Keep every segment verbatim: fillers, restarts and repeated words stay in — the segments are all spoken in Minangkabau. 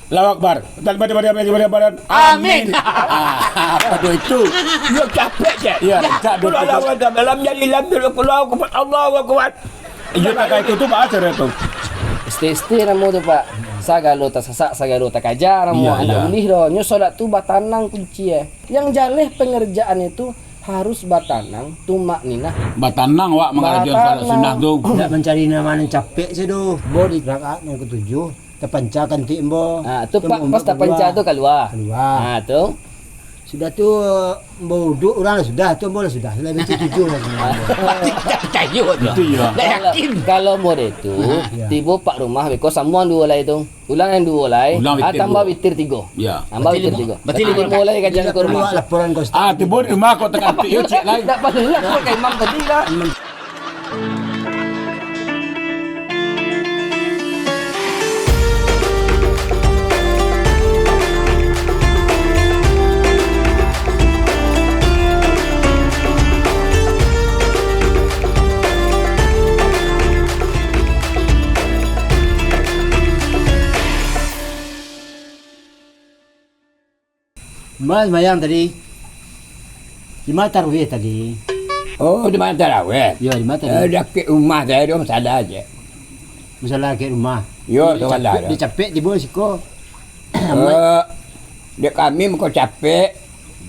Allahu Akbar. Dan pada, pada, pada, pada, pada. Amin. Amin. Ah, apa tu itu? Yo capek je. Ya, tak ada. Allahu Akbar. Dalam jadi lam dulu, Allahu Akbar. Allahu Akbar. Iyo, tak kayak itu tu, Pak, cara tu. Stay, stay namo tu, Pak. Sagalo tasasak, sagalo takaja namo. Iya, anak iya. Ulih doh. Nyo solat tu batanang kunci, eh. Yang jaleh pengerjaan itu harus batanang, tumak ninah. Batanang, wak, mangarajoan salat sunnah tu. Nak mancari namo nan capek se doh. Bo di rakaat nan ketujuh, tapanca kantik ambo. Ah, tu, Pak, pas tapanca tu kalua. Kalua. Ah, tu. Sudah tu, ambo uduk urang lah sudah, tu ambo lah sudah. Lah, itu tujuh lah sebenarnya. Tak percaya tu. Itu iya. Tak yakin. Kalau, kalau ambo deh tu, ah, iya. Tibo pak rumah, beko sambuang duo lai tu. Ulang yang duo lai. Ulang ah, witir tambah duo. Witir tigo. Ya. Tambah witir tigo. Berarti limo. Berarti limo lai kajian kurma. Laporan kau. Ah, tibo di rumah kau tengah tu, yo cek lai. Tak pernah lah kau kayak imam tadi lah. Mas, mayang tadi. Di ma tarawih tadi? Oh, di ma tarawih? Yo, di ma tadi? Eh, dakek rumah saya tu, masalah je. Masalah dakek rumah. Yo, tu masalah. Dicapek, dicapek tibo siko. Eh, dek kami muko capek.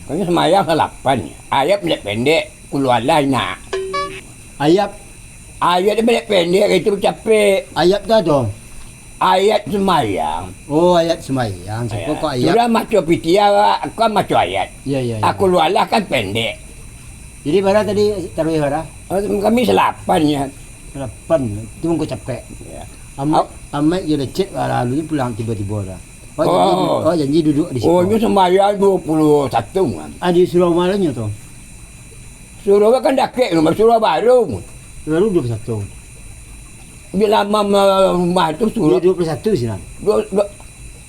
Kami sembahyang salapan. Ayat pendek-pendek, kulualah nak. Ayat. Ayat pendek-pendek itu capek. Ayat tu ado? Ayat sembahyang. Oh, ayat sembahyang. Siko kok ayat. Sudah maco pitih, kan maco ayat. Iya, iya, iya. Aku lualah kan pendek. Jadi, bara tadi tarawih bara? Oh, kami salapan ya. Salapan. Itu mungko capek. Iya. Amat, Amat je lecet, lalu pulang tibo-tibo dah. Oh, janji, oh, janji duduk di situ. Oh, itu sembahyang dua puluh satu kan. Ah, di surau mananyo tu? Surau kan dakek rumah, surau baru. Baru dua puluh satu. Bila mama rumah tu surau. Dua puluh satu sinan. Dua, dua,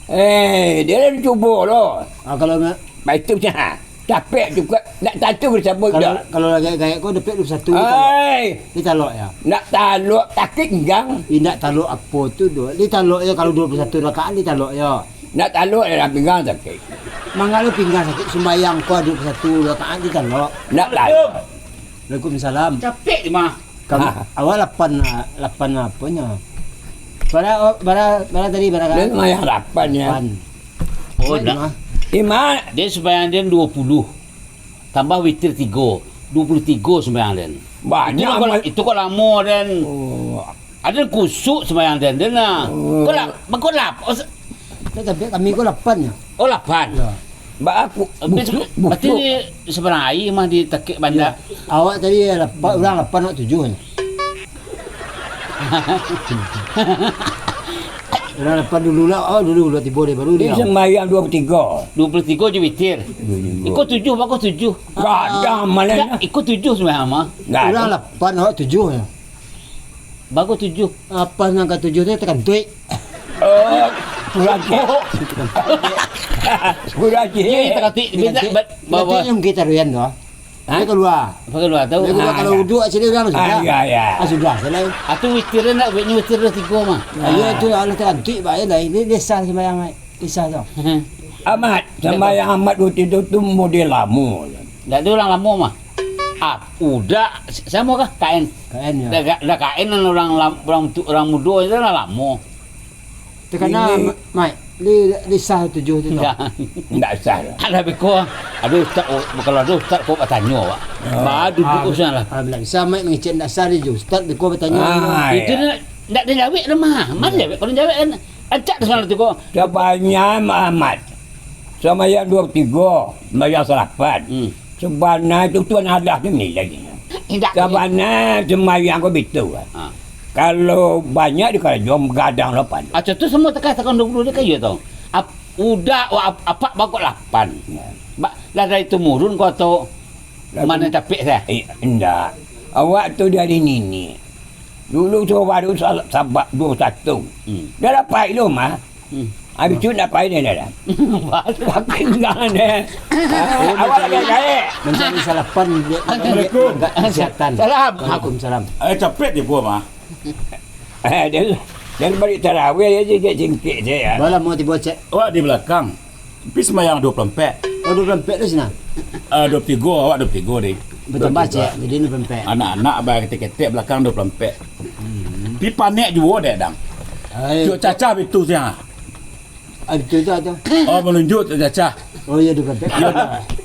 eh, dia dah cubo lo. Ah, kalau nak. Baik tu dah. Capek tu kau. Nak tantu bersama dah. Kalau lagi gaek kau dapek dua puluh satu. Ai. Ditalok ya. Nak talok takik gang. Indak talok apo tu doh. Ditalok ya kalau dua puluh satu rakaat ditalok ya. Nak talok dalam pinggang sakik. Mangalo pinggang sakik, sumbayang ko ado satu rakaat di talok. Nak talok. Waalaikumsalam. Capek je mah. Kami, awak lapan, lapan aponyo? Bara, bara, bara tadi, bara? Dia sumbayang lapan ya. Lapan. Oh, nak. Iman. Dia sumbayang dia dua puluh. Tambah witir tigo. Dua puluh tigo sumbayang dia. Banyak. Itu kok, itu kok lamo dia. Oh. Aden kusuk sumbayang den, den nah. Oh. Kok lah, kok lah. Oh, se-, tapi kami ko lapan ya. Oh, lapan. Ya. Ba aku, berarti, busuk, berarti busuk. Di seberang air mah di takik banda. Ya. Awak tadi lapan, urang lapan, awak tujuh ni. Urang lapan dulu lah, oh, dulu, dulu tibo dia baru. Dia dia. Sembahyang dua puluh tiga. Dua puluh tiga je witir. Dua puluh tiga. Iko tujuh, bako tujuh. Gadang malah. Iko tujuh sembahyang mah. Gadang. Urang lapan, awak tujuh ya. Bagus tujuh. Apa nan katujuh tu takantuik? Oh, kurang cek. Kurang cek. Iyo, iyo, takantuik. Takantuik. Berarti yang kita ruyan tu. Hah? Dia keluar. Apa keluar tu? Dia keluar. Ah, kalau ya. Uduk sini kan sudah. Ah, ya, ya. Ah, sudah, selai. Ah, tu witir nak, witir dah tiga mah. Ah, ya, tu alah takantuik, baik dah. Ini dia sah sembahyang, baik. Isya tu. Amat, sambayang Amat dua tigo tu model lamo. Ndak tu urang lamo mah. Ah, udah, s-, samo kah? K N. K N, ya. Dah, dah K N kan urang lam-, urang tu, urang mudo itu lah lamo. Takana, ini Ma-, Mat, di, di sah tujuh tu, tu. Ndak. Ndak sah lah. Ada beko. Aduh, ustaz, oh, kalau ada ustaz, kau batanyo, Pak. Oh. Ba, duduk ah, usah lah. Ah, bilang, sama mangecek ndak sah di ustaz, beko batanyo. Ah, itu iya. Ndak, ndak dijawek dah mah. Mana iya. Jawek? Kalau dijawek kan, Acak tu salah tu ko. Sabanyak Amat. Sambayang dua tigo, sambayang salapan. Hmm. Sabana tu Tuhan Allah tu manilai. Indak. Sabana sambayang ko bitu. Ha. Kalau banyak di karajo, gadang lapan. Acak tu samo takah takon dua puluh dia kayu tau. Ap-, udak wa-, ap-, apak bakok lapan. Ya. Ba-, lah dari tumurun ko atau mana capek saya? Eh, indak. Awak tu dari nini. Dulu tu baru sa-, sabab dua satu. Hmm. Dah dapat tu mah. Hmm. Habis tu nak pai dia dah. Baru. Pakai enggak dia. Ah, oh, awak mencari, dah gaek. Mencari salapan dia. Assalamualaikum. Kesihatan. Salam. Waalaikumsalam. Eh, capek dia buah mah. Eh, dia. Dari balik tarawih aja cek cingkik cek ya. Balah mau tibo cek. Awak di balakang. Tapi sumbayang duo puluah ampek. Oh, duo puluah ampek tu sinan. Ah, duo puluah tigo, awak duo puluah tigo deh. Batambah cek, jadi duo puluah ampek. Anak-anak abah ketek-ketek balakang duo puluah ampek. Hmm. Tapi panek juo dek dang. Ai. Cuk cacah bitu siang. Ah, bitu tu atau? Oh, manunjuk cacah. Oh, iya, duo puluah ampek. Iya,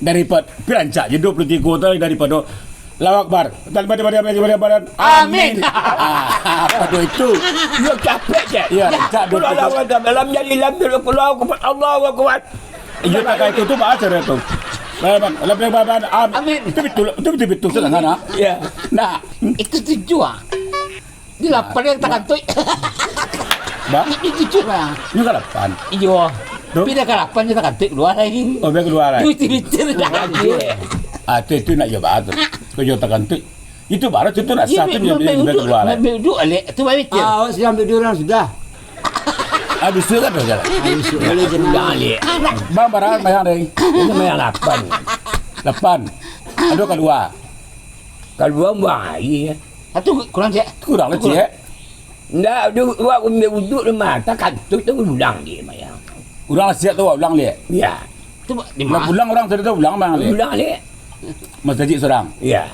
daripado, pi rancak je duo puluah tigo tu daripado Allahu Akbar. Amin. Ah, pado itu. Yo capek je. Iya, rancak duo puluah tigo. Allahu Akbar. Dalam jadi lam dulu, Allahu Akbar. Allahu Akbar. Iya, pakai itu tu, baca dia tu. Amin. Amin. Itu betul, itu betul, betul, sedangkan, ah. Iya. Nah. Itu tujuh, ah. Di lapan yang takantuik. Bah? Di tujuh lah. Ini ka lapan. Iyo. Tu? Pindah ka lapan yang takantuik keluar lagi. Oh, biar keluar lah. Duit, duit, duit, dah. Ah, tu, itu nak jawab tu. Kau jawab takantuik. Itu baru tu, tu nak sah tu, biar, biar keluar lah. Ambil duduk, Alek. Tu baik je. Ah, awak sudah ambil dua orang sudah. Ah, bisa kan tu jalan? Ah, bisa. Boleh je. Dah, Alek. Bang, barang bayang dari. Ini bayang lapan. Lapan. Aduh, keluar. Keluar buang air. Ah, tu kurang, cek. Kurang lah, cek. Ndak, dia buat ambil wuduk tu mah. Takantuik tu ulang dia, mayang. Urang lah siap tu, ulang dia. Ya. Tu di mana? Pulang urang tadi tu, ulang, Bang, dia. Ulang dia. Masajik surang. Ya.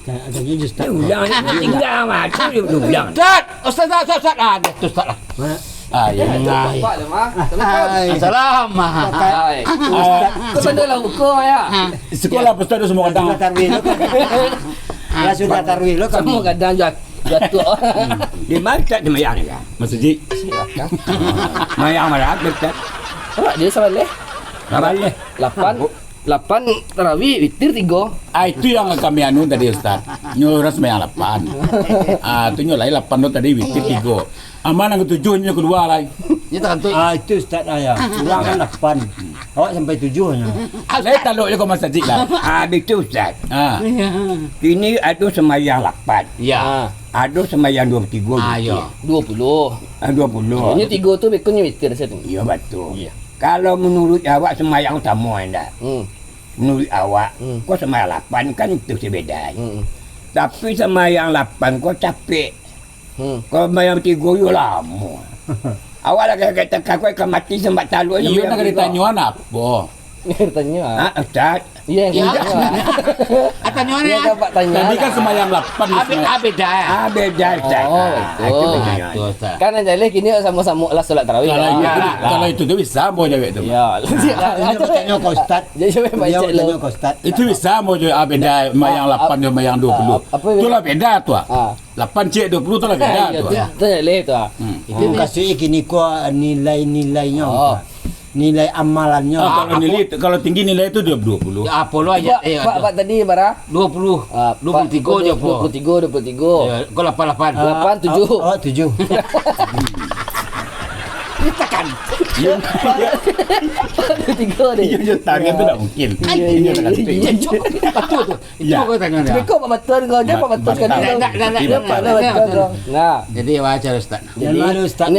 Dia ulang dia, tinggal mah. Tu dia ulang. Ustaz, ustaz, ustaz, ustaz. Ah, dia tu ustaz lah. Ah, ya. Hai. Assalamualaikum. Hai. Kau mana lah hukum, ya? Sekolah ustaz tu semua kadang. Sudah tarwih tu kan. Lah sudah tarwih tu kan. Semua kadang jat-, jatuh. Di mana tak di mayang ni kan? Masjid. Mayang mana dekat? Awak dia sabaleh. Sabaleh. Lapan, lapan tarawih, witir tigo. Ah, itu yang kami anu tadi, Ustaz. Nyo ras mayang lapan. Ah, tu nyo lain lapan tu tadi, witir tigo. Aman yang ketujuh nyo keluar lai. Nyo takantuik. Ah, itu Ustaz, ah, ya. Urang kan lapan. Awak sampai tujuh nyo. Lai talok je kau masajik lah. Ah, betul, Ustaz. Ah. Iya. Kini ado sembahyang lapan. Ya. Ah. Ado sembahyang dua puluh tigo. Ah, gitu. Ya. Dua puluh. Ah, dua puluh. Ini tigo tu bekonyo witir saja tu. Iya, betul. Iya. Kalau menurut awak sembahyang utama ndak? Hmm. Menurut awak, hmm, kau sembahyang lapan kan itu sebeda. Hmm. Tapi sembahyang lapan kau capek. Hmm. Kalau sembahyang tigo yo lamo. Awak lah kayak kau ikan mati sambat taluk. Iyo, nak ditanyo apo? Tanya. Ah, Ustaz. Iya, iya. Iya. Ah, tanya ni, ah. Tadi kan sembahyang lapan, ah, be-, ah, beda. Ah, beda, Ustaz. Oh, ah, itu. Itu bedanya. Ah, itu, Ustaz. Kan yang jaleh kini samo-samo lah solat tarawih. Kalau itu, kalau itu tu bisa ambo jawab tu. Ya. Tanya ke Ustaz. Jadi, sampai baca dulu. Tanya ke Ustaz. Itu bisa ambo jawab, ah, beda sembahyang lapan jo sembahyang dua puluh. Ah, apa beda? Itulah beda tu, ah. Ah. Lapan cek dua puluh tu lah beda tu, ah. Itu jaleh tu, ah. Hmm. Itu dia. Kasih kini ko nilai-nilainyo. Oh. Nilai amalannyo. Ah, kalau nilai, kalau tinggi nilai tu dia dua puluh. Ya, apo lo aja. Pak, eh, Pak, Pak tadi bara? Dua puluh. Ah, dua puluh tiga je, dua puluh tiga, dua puluh tiga. Ya, kau lapan lapan. Lapan, ah, tujuh. Oh, oh, tujuh. Kita kan. Dua puluh tiga ni. Iya, iya, tangan tu tak mungkin. Iya, iya, iya. Iya, iya. Betul tu. Itu kau tanya dia. Tapi kau Pak Batur kau je, Pak Batur kan. Nah, nah, nah, nah, nah, nah, nah, nah. Nah. Jadi, wajar, Ustaz. Jadi,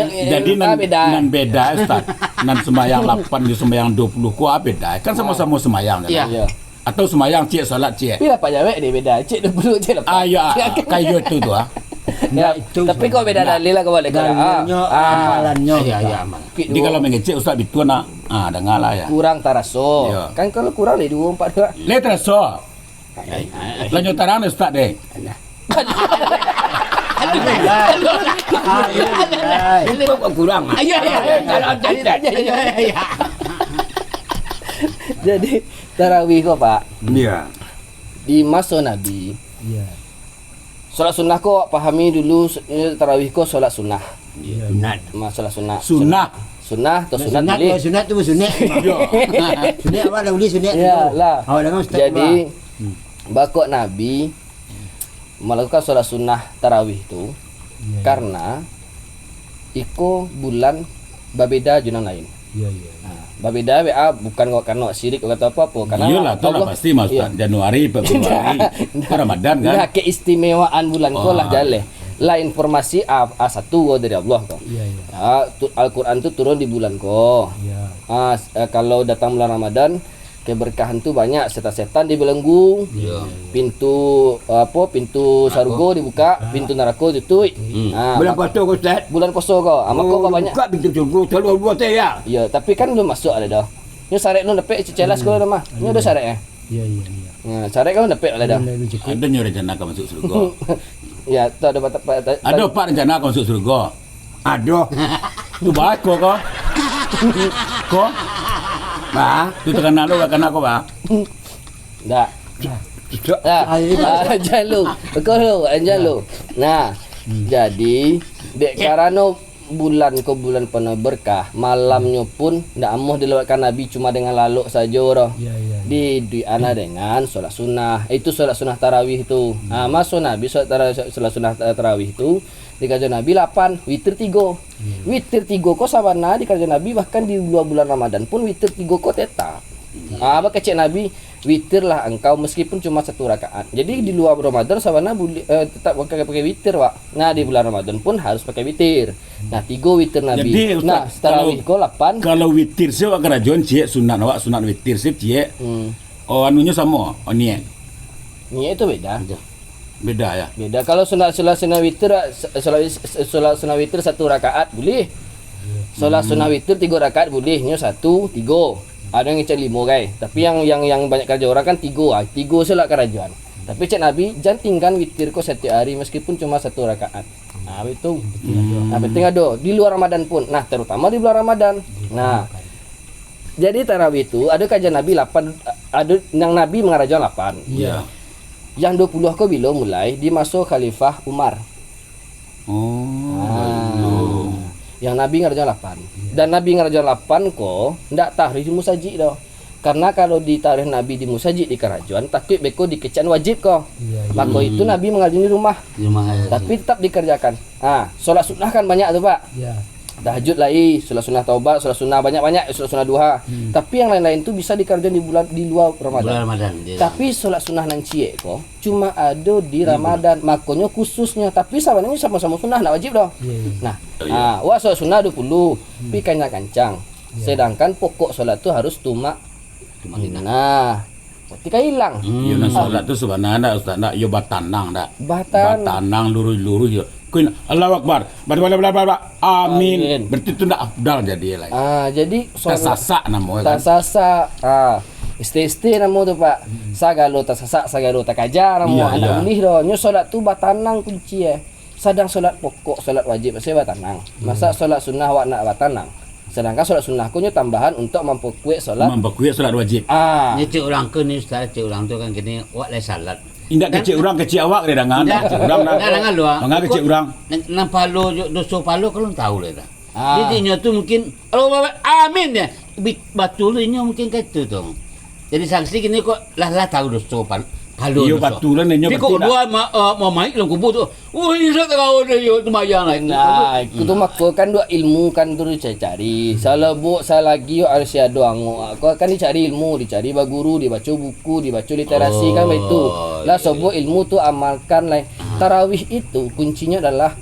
jadi nan, nan beda, Ustaz. Nan sembahyang lapan jo sembahyang dua puluh ko beda. Kan samo-samo sembahyang, kan? Iya. Atau sembahyang ciek, salat ciek. Tapi lah Pak Jawek deh beda. Ciek dua puluh, ciek lapan. Ah, iya. Kayak gitu tu, ah. Ya, itu tapi kok beda dalil lah, kau boleh kau lah. Dalilnyo, ah, amalannyo. Iya, iya, amal. Jadi kalau mangecek Ustaz bitu nak, ah, dengar lah ya. Kurang taraso. Iya. Kan kalau kurang deh dua, empat, dua. Leh taraso. Lanjut tarang deh, Ustaz deh. Aduh. Aduh. Ini kok kurang, ah? Iya, iya, iya. Kalau ada, iya, iya, iya. Jadi, tarawih kok, Pak? Iya. Di masa Nabi, iya. Solat sunnah ko, pahami dulu, su-, eh, tarawih ko solat sunnah. Iya. Sunat. Ma-, solat sunnah. Sunnah. Sunnah atau sunat, sunat boleh. Kalau sunat tu sunat. Iya. Sunat awak dah boleh sunat. Iyalah. Awak dah ustaz. Jadi, hmm, bakok Nabi melakukan solat sunnah tarawih tu, iya, iya, karena iko bulan babeda jo nan lain. Iya, iya. Ha, babeda be, ah, bukan karano sirik atau apo-apo, karena iyolah, tu lah Allah, pasti, Mas, iya, Januari, Februari, Ramadan, kan? Nah, keistimewaan bulan ko lah, oh, jaleh. Lah informasi A, A satu ko dari Allah ko. Iya, iya. Ah, tu, Al-Quran tu turun di bulan ko. Iya. Ah, s-, eh, kalau datang bulan Ramadan, Berkahan tu banyak, setan-setan dibelenggu. Iya. Pintu, apo, pintu Narako. Sarugo dibuka, pintu narako tutuik. Hmm. Ha, Bulan mak- puasa ko, Ustaz? Bulan puasa ko. Ha, mako Oh, banyak. Buka pintu surga, selalu Allah teh, ya. Ya, tapi kan belum masuk ada dah. Nyo sarek belum dapek, celas ko dah mah. Nyo ada sarek eh. Iya, iya, iya. Ha, sarek kan dapek ada dah. Belum, belum cukup. Ada nyo rencana ka masuk surga. Ya, tu ada batak, batak, Ada pak rencana ka masuk surga? Aduh. Tu bah ko ko. Ko. Bah. Tu terkenal tu, terkenal ko bah. Dak. Cocok. Nah, Ayo. Ah, jan lu. Kau lu, jan lu. Nah, Hmm. jadi dek karano bulan ko bulan penuh berkah, malamnyo pun ndak amuah dilewatkan Nabi cuma dengan lalok sajo doh. Ya, ya, ya. Di, di ana dengan solat sunnah. Itu solat sunnah tarawih tu. Hmm. Ah, maso Nabi solat tara-, solat sunnah tarawih tu dikarajoan Nabi lapan, witir tigo. Hmm. Witir tigo ko sabana dikarajoan Nabi, bahkan di luar bulan Ramadan pun witir tigo ko tetap. Hmm. Ah, apa kecek Nabi, "Witirlah engkau meskipun cuma satu rakaat." Jadi di luar Ramadan sabana bulih, eh, tetap pakai, pakai witir, Wak. Nah, di bulan Ramadan pun harus pakai witir. Nah, tigo witir Nabi. Jadi, Ustaz, Nah, tarawih kalau, ko lapan. Kalau witir se awak karajoan ciek, sunat awak, sunat witir se ciek. Hmm. Oh, anunyo samo, oh, niat. Niat itu beda. Beda. Beda, ya? Beda. Kalau sunat, sunat, sunat witir, sa-, salat, salat sunat witir satu rakaat, boleh. Salat Hmm. sunat witir tigo rakaat, boleh. Nyo satu, tigo. Ada yang ngecek limo, kai. Tapi yang, yang, yang banyak karajo orang kan tigo. Ah, tigo se lah karajoan. Tapi cek Nabi, "Jan tinggan witir ko satiap hari, meskipun cuma satu rakaat." Ah, itu. Yang penting ada. Hmm. Ah, penting ada. Di luar Ramadan pun. Nah, terutama di bulan Ramadan. Di Nah, Ramadan. Jadi tarawih tu, ado kajian Nabi lapan, ado yang Nabi mangarajoan lapan. Iya. Yang dua puluh ko bilo mulai di maso Khalifah Umar. Oh, Ah. baik. Yang Nabi ngarajoan lapan. Iya. Dan Nabi ngarajoan lapan ko, ndak tarawih di musajik doh. Karena kalau ditarawih Nabi di musajik di karajoan, takuik beko dikecek wajib ko. Iya, iya. Mako itu Hmm. Nabi mangarajoan di rumah. Di rumah, ya. Tapi tetap dikerjakan. Ah, solat sunnah kan banyak tu, Pak. Iya. Tahajud lai, solat sunnah taubat, solat sunnah banyak-banyak, solat sunnah duha. Hmm. Tapi yang lain-lain tu bisa dikarajoan di bulan, di luar Ramadan. Bulan Ramadan, di Tapi solat sunnah nan ciek ko cuma ado di Di bulan. Ramadan, makonyo khususnyo. Tapi sabananyo samo-samo sunnah, ndak wajib doh. Iya, iya. Nah, Oh, iya. ah, awak solat sunnah dua puluh, Hmm. pi kanyang kancang. Iya. Sedangkan pokok solat tu harus tumak Tumak ninah. Nah, berarti kan hilang. Hmm. Iyo, nan solat tu sabana ndak, Ustaz, ndak? Iyo, batanang ndak? Batanang. Batanang luruih-luruih yo. Kuin, Allahu Akbar. Ba-, ba-, ba-, ba-, ba-, Amin. Amin. Berarti tu ndak afdal jadi lai. Ah, jadi solat Tasasak namo kan? Tasasak. Ah, S T S T namo tu, Pak. Hmm. Sagalo tasasak, sagalo takaja namo. Iya, Ndak iya. boleh doh. Nyo solat tu batanang kunci eh. Sadang solat pokok, solat wajib, maksudnyo batanang. Masa Hmm. solat sunnah awak nak batanang? Sedangkan solat sunnah ko nyo tambahan untuak mamperkuek solat. Mamperkuek solat wajib. Ah. Ni cek urang ko ni, Ustaz, cek urang tu kan kini, awak lai salat. Indak Kan kecek urang, kecek awak dia dangan. Indak. Kecek urang dah. Indak, dangan lu, ah. Dangan kecek Kok urang. nan, nan palo jo, doso palo kalau tahu lah dah. Ah. Jadi inyo tu mungkin, "Allahu Akbar, amin," ya. Bi-, batul inyo mungkin kaitu tu. Jadi saksi kini kok lah, lah tahu doso pal-, palo Iyo, doso. Batul lah, inyo Tapi kok berarti dua ma-, eh, mamaik dalam kubur tu. Woi, indak tahu dah iyo sembahyang lah itu. Nah, itu tu mako kan dua ilmu kan tu dicari-cari. Hmm. Salabuk salagi yo harus ado angok. Ko kan dicari ilmu, dicari baguru, dibaco buku, dibaco literasi kan baitu. Oh, Lah iya. sobo ilmu tu amalkan lai. Ah. Tarawih itu kuncinyo adalah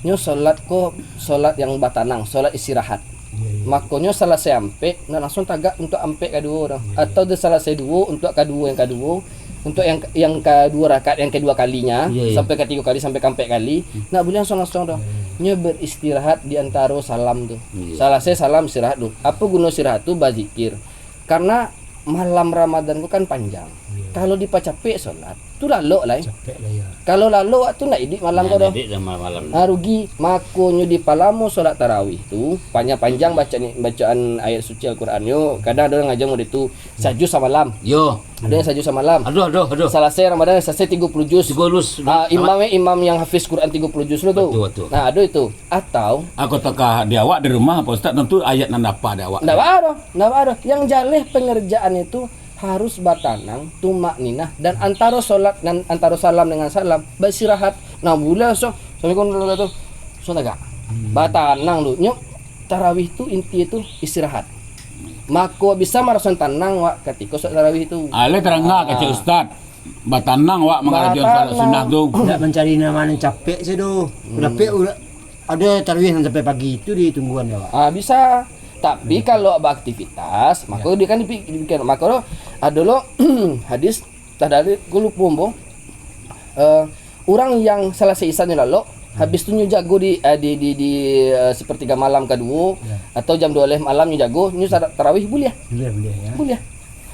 nyo solat ko solat yang batanang, solat istirahat. Iya, iya. Makonyo salasai ampek, nah langsung tagak untuak ampek kaduo tu. Iya, iya. Atau di salasai duo untuak kaduo yang kaduo, untuak yang, yang kaduo rakaat yang kaduo kalinya, Iya, iya. sampai katigo kali, sampai kaampek kali, Hmm. ndak buliah langsung-langsung tu. Iya, iya. Nyo beristirahat di antaro salam tu. Iya. Salasai salam istirahat dulu. Apo guno istirahat tu? Bazikir. Karena malam Ramadan tu kan panjang. Iya. Kalau dipacapek solat, tu lalok lai. Capek lah, ya. Kalau lalok tu ndak iduik malam Nah, ko doh. iduik dah malam-malam. Ah, rugi. Makonyo dipalamo solat tarawih tu, panjang-panjang baca ni, bacaan ayat suci Al-Quran nyo. Kadang ado urang ngaja model tu, sajuz samalam. Yo. Ado yang sajuz samalam. Aduh, aduh, aduh. Salasai Ramadan, salasai tigo puluh juz. Tigo juz. Ah, imam, eh, imam yang hafiz Quran tigo puluh juz tu. Betul, betul. Nah, ado itu. Atau Aku takah di awak di rumah, Pak Ustaz, tentu ayat nan dapat di awak. Ndak baa doh, ndak baa doh. Yang jaleh pengerjaan itu harus batanang, tumakninah, dan antaro solat nan, antaro salam dengan salam, baistirahat. Nah, buliah so, Assalamualaikum warahmatullahi wabarakatuh. So tagak. Hmm. Batanang dulu. Nyo, tarawih tu inti tu istirahat. Mako bisa maraso tanang wak katiko solat tarawih tu. Alai tarangah Ah. kecek Ustaz. Batanang wak mangarajoan solat Batanang. sunnah tu. Ndak mancari nan mano capek se doh. Hmm. Dapek ura-, ado tarawih nan sampai pagi tu ditungguan dek awak. Ah, bisa. Tapi kalau beraktivitas, mako dia kan dipi-, dipikiran. Mako ado lo hadis, tadi ku lupo ambo. Eh, urang yang salasai Isya nyo lalok, habis tu nyo jago di, eh, di, di, di, eh, sapartiga malam kaduo, atau jam duo baleh malam nyo jago, nyo sada-, tarawih buliah. Buliah, buliah, ya. Buliah.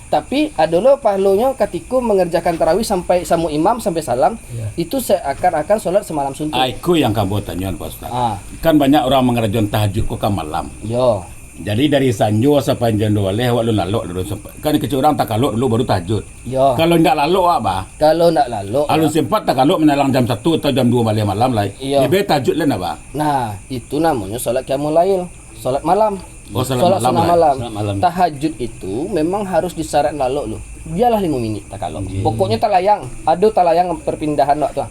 Tapi ado lo pahalonyo katiko mangerjakan tarawih sampai samo imam sampai salam, itu seakan-akan solat samalam suntuk. Ah, iko yang kami tanyo, Pak Ustaz. Ah. Kan banyak urang mangarajoan tahajud ko ka malam. Yo. Jadi dari sanjo sampai jam duo baleh awak alun lalok dulu sempat. Kan kecek urang takalok dulu baru tahajud. Yo. Kalau indak lalok awak, bah? Kalau indak lalok, alun sempat takalok manjalang jam satu atau jam duo baleh malam lai. Iyo. Lebih tahajud lah, bah? Nah, itu namonyo solat qiyamul lail. Solat malam. Oh, solat malam sunnah lah. Malam. Solat malam. Tahajud itu memang harus disyarat lalok lu. Biarlah limo minit takalok. Pokoknyo talayang, ado talayang perpindahan waktu.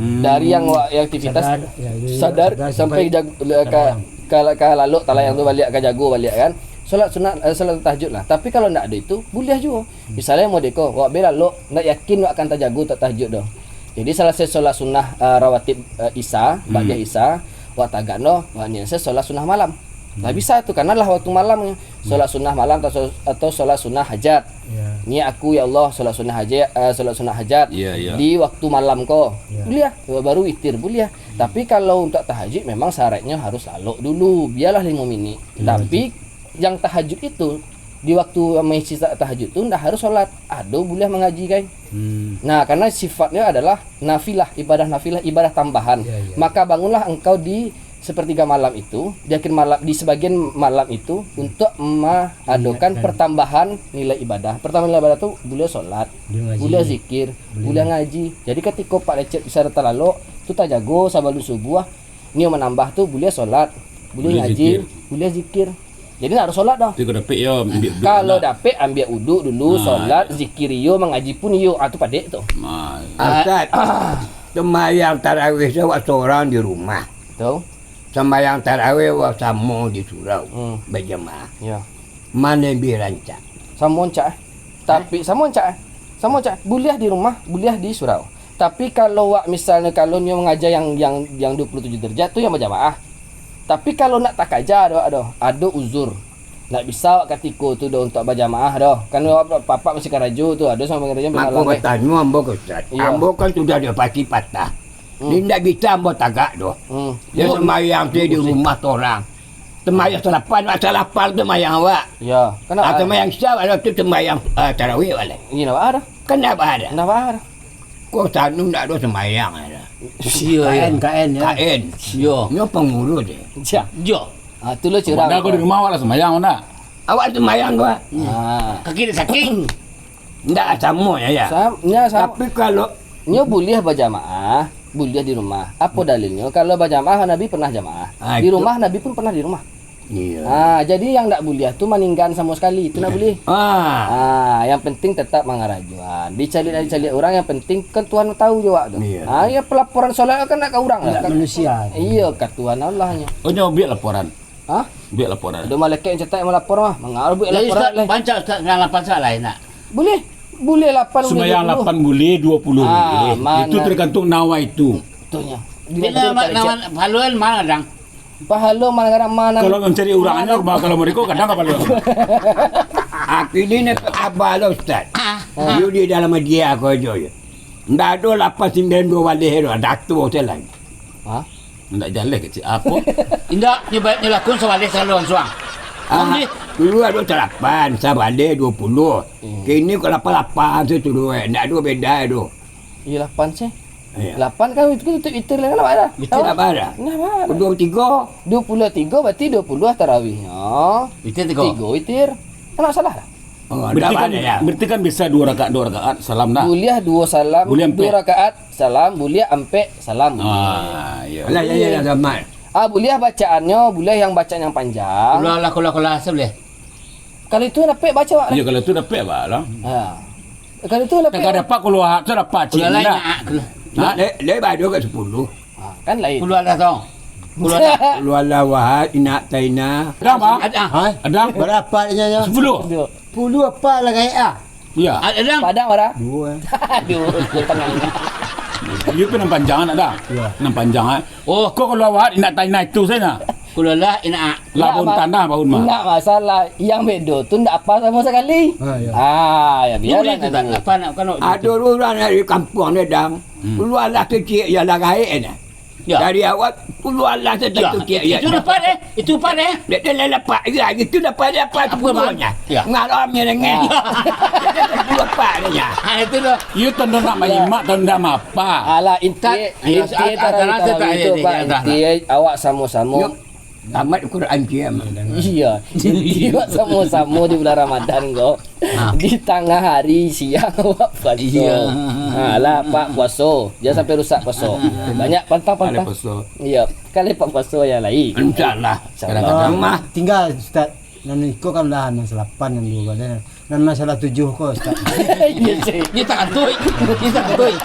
Hmm. Dari yang wa-, yang aktivitas sadar, ya, ya, ya, sadar sampai sampai jag-, le-, ka, talayang. Ka, ka lalok talayang tu baliak, ka jago baliak kan. Solat sunat, eh, solat tahajud lah. Tapi kalau ndak ado itu, buliah juo. Misalnyo modeko, wak be lalok, ndak yakin wak akan tajago tak tahajud doh. Jadi salasai solat sunah, eh, rawatib, eh, Isya, ba'diyah Isya, wak tagak no, wak niat se solat sunah malam. Lah bisa tu, karena lah waktu malamnyo. Solat sunah malam atau so-, atau solat sunah hajat. Ya. Niat aku, ya Allah, solat sunah hajat, eh, solat sunah hajat di waktu malam ko. Ya. Buliah, baru witir, buliah. Tapi kalau untuak tahajud memang syaratnyo harus lalok dulu, biarlah limo minit. Tapi yang tahajud itu, di waktu mangisi sa-, tahajud tu ndak harus solat, ado buliah mangaji kan. Hmm. Nah, karena sifatnyo adalah nafilah, ibadah nafilah, ibadah tambahan. Ya, ya. Maka bangunlah engkau di sepertiga malam itu, di akhir malam, di sebagian malam itu, untuk maadokan pertambahan nilai ibadah. Pertambahan nilai ibadah tu buliah solat, buliah ngaji, buliah zikir, buliah ngaji. Jadi katiko Pak Lecet bisa talalok, tu tajago sabalun subuah, nio manambah tu buliah solat, buliah ngaji, buliah zikir. Jadi ndak harus solat doh. Tapi kalau dapek yo, ambiak uduk dulu. Kalau dapek, ambiak uduk dulu, solat, zikir iyo, mangaji pun iyo. Ah, tu padek tu. Nah. Ah, Ustaz, sembahyang tarawih tu awak sorang di rumah. Betul. Sembahyang tarawih awak samo di surau, bajamaah. Ya. Mano labiah rancak? Samo rancak, eh? Tapi samo rancak, eh? Samo rancak. Buliah di rumah, buliah di surau. Tapi kalau wak misalnyo kalau nio mangaja yang, yang, yang dua puluh tujuh derajat tu yang bajamaah. Tapi kalau nak takaja doh, ado, ado uzur. Nak bisa wak katiko tu doh untuak bajamaah doh. Kan wak bapak masih karajo tu, ado samo karajo. Mako batanyo ambo ka Ustaz. Iyo. Ambo kan sudah dapati patah. Hmm. Jadi ndak bisa ambo tagak doh. Hmm. Yo, sembahyang tu di rumah torang. Sembahyang salapan, wak salapan tu sembahyang awak. Yo, kan awak. Ah, sembahyang Isya, awak tu sembahyang, ah, tarawih awak lai. Iyo, ndak baa doh. Kan ndak baa doh. Ndak baa doh. Ko sanu ndak ado sembahyang ado. Iyo, iyo. K N, K N, yo. K N. Yo. Nyo pangurus je. Yo. Ah, tu lo curang. Padahal ko di rumah awak lah sembahyang, ndak? Awak sembahyang ko. Ah. Kaki dak sakik. Ndak samo, ya, ya. Sam-, nya sam-, Tapi kalau nyo buliah bajamaah, buliah di rumah. Apo dalilnyo? Kalau bajamaah, Nabi pernah jamaah. Ah, di rumah, Nabi pun pernah di rumah. Iya. Ah, jadi yang ndak buliah tu maninggan samo sekali, itu ndak buliah. Ah. Ah, yang penting tetap mangarajoan. Dicaliak-caliak urang, yang penting kan Tuhan tahu jo wak tu. Iya. Ah, ya pelaporan solat kan ndak ka urang lah. Ndak manusia. Iya, ka Tuhan Allah nyo. Oh, nyo biak laporan. Hah? Biak laporan. Ado malaikat yang cetak yang malapor mah. Mangaruh biak laporan Ustaz, lah. Jadi, Ustaz, bancak Ustaz, sembahyang lapan saat lain nak? Buliah. Buliah lapan, buliah dua puluh. Sembahyang lapan buliah, dua puluh buliah. Ah, itu tergantung nawaitu. Betulnyo. Bila nama, nama, pahalonyo mano kadang? Pahalo mano kadang, mano. Kalau mancari urangannyo, kalau mereka kadang ka pahalo. Aku ini nak abah lah, Ustaz. Ah. Dia di dalam dia aku aja ya. Ndak ado lapan sambilan dua baleh tu, dato sajo lai. Hah? Ndak jaleh kecek apo? Indak, nyo ba-, nyo lakun sabaleh salalu lansuang. Ah, dulu ado salapan, sabaleh dua puluh. Hmm. Kini ko lapan lapan se tu, eh. Ndak ado beda tu. Iyo, lapan se. Iyo. Lapan kan itu kan untuak witir lah, kan ndak baa doh? Witir ndak baa doh? Ndak baa doh. Dua puluh tigo. Dua puluh tigo berarti dua puluh tarawihnyo. Witir tigo. Tigo witir. Kan ndak salah lah. Oh, berarti kan, berarti kan bisa dua rakaat, dua rakaat, salam dah. Buliah duo salam, buliah ampek. Duo rakaat, salam, buliah ampek, salam. Ah, iyo. Alah, iyo, iyo, iyo, gamal. Ah, buliah bacaannyo, buliah yang bacaan yang panjang. Kulah, kulah, kulah, sabaleh. Kalau itu dapek baco, Wak, lah. Iyo, kalau itu dapek, Wak, lah. Ha. Kalau itu dapek. Kalau dapat kulah, tu dapat, cik, kulah lain, nak. Nak, kulah. Ha? Leh, leh, baru kat sepuluh. Ha, kan lain. Kulah dah, tong. Kulah dah. Kulah dah, Wahab, inak taina. Ada, Pak? Ada. Ha? Ada. Berapa nya, ya? Sepuluh. Sepuluh. Sepuluh apa lah, gaek, ah? Iya. Ada, Dang? Padang, Wara? Dua. Dua, dua tengah. Iyo kan nan panjang nak dah. Iya. Nan panjang, ah. Oh, kau kalau awak nak tanya itu saja. Puluah lah, enak. Labun tanah, baun mah. Ndak masalah. Yang bedo tu ndak apa samo sakali. Ah, ya. Ah, ya, biarlah. Boleh tu, tak apa nak, kan. Ado urang dari kampuang ni, Dang. Hmm. Puluah lah kecil, ya lah gaek ni. Ya. Dari awal, puluah lah tu. Ya. Kecil, ya. Itu dapat, eh. Itu dapat, eh. Dia, dia lah dapat. Ya, itu dapat, dia dapat. Apa, Bang? Sebenarnya. Ya. Ngaram ni dengan. Ah. Dia puluah dapat ni, ya. Ah, itu dah. You tanda nak menyimak, tanda apa? Alah, inti, inti, ah, ah, tarawih, ah, tarawih tu, Pak, inti awak samo-samo. Tamat Quran kiam. Iya. Jadi, awak samo-samo di bulan Ramadan ko. Ha. Di tangah hari siang awak puaso. Iya. Ha, lah, Pak, puaso. Jangan sampai rusak puaso. Ha. Banyak pantang-pantang. Kalau puaso. Iya. Kalau Pak puaso yang lain. Insya Allah. Insya Allah. Kadang-kadang mah. Tinggal, Ustaz. Nan iko kan lah, nan salapan, nan duo badan. Nan masalah tujuh ko, Ustaz. Iya, cik. Dia tak kantuik. Dia tak kantuik.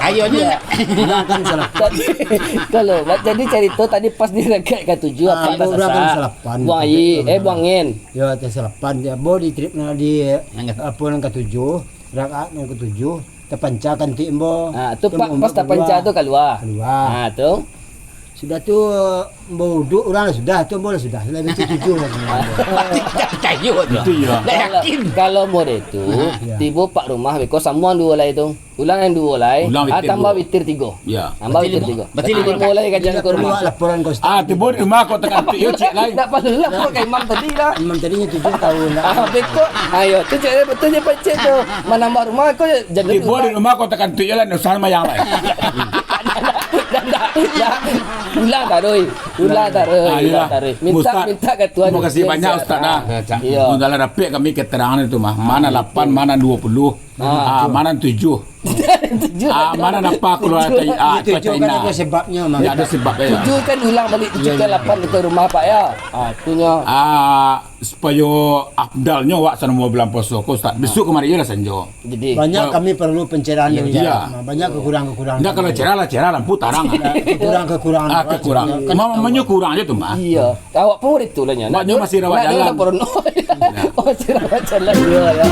Ayo, ni. Iya. Nah, kan salah. Tadi, kalau, jadi carito tadi pas di rakaat katujuh, ah, apa, ambo urang kan salapan. Buang air, eh, buang angin. Yo, ateh salapan. Dia ambo di trip na di, apa, nan katujuh, rakaat nan katujuh, tapanca kantuik ambo. Ah, tu, Pak, pas tapanca tu kalua. Kalua. Ah, tu. Sudah tu, ambo uduk urang lah sudah, tu ambo lah sudah. Lah, itu tujuh lah sebenarnya. Tak percaya tu. Itu iya. Tak yakin. Kalau, kalau model tu, iya, tibo pak rumah, beko sambung duo lai tu. Ulang yang duo lai, ah, tambah witir tigo. Ya. Tambah witir tigo. Berarti limo lai kajian ko rumah. Laporan ko, Ustaz. Ah, tibo di rumah ko takantuik yo, cik lai. Ndak perlu lapor ka imam tadi lah. Imam tadi nyo tujuh tahun lah. Ah, beko. Ayo, tu cik lai betul je, Pak Cik tu. Manambah rumah ko jadi. Tibo di rumah ko takantuik yo lah, ndak usah mayang lai. Dah, dah, dah. Ulang taruih. Ulang taruih. Ah, ulang taruih. Minta, minta ka Tuhan. Terima kasih banyak, Ustaz, dah. Iya. Mun lah dapek kami keterangan itu mah. Mana lapan, mana duo puluh. Ah, mana tujuh. Tujuh. Ah, mana napa keluar tai, ah, tujuh kan ada sebabnya, Mang. Ya, ada sebab, ya. Tujuh kan ulang balik, tujuh kan lapan ke rumah, Pak, ya. Ah, itunya. Ah, supayo afdalnyo awak sanamo bulan puaso ko, Ustaz. Besok kamari lah sanjo. Jadi, banyak kami perlu pencerahan dari Ustaz. Banyak kekurangan-kekurangan. Ndak, kalau cerah lah, cerah lampu tarang. Kekurangan-kekurangan. Ah, kekurangan. Kan mama kurang aja tu, Mak. Iya. Awak pun itu lah nya. Maknyo masih rawat jalan. Oh, masih rawat jalan. Iya, ya.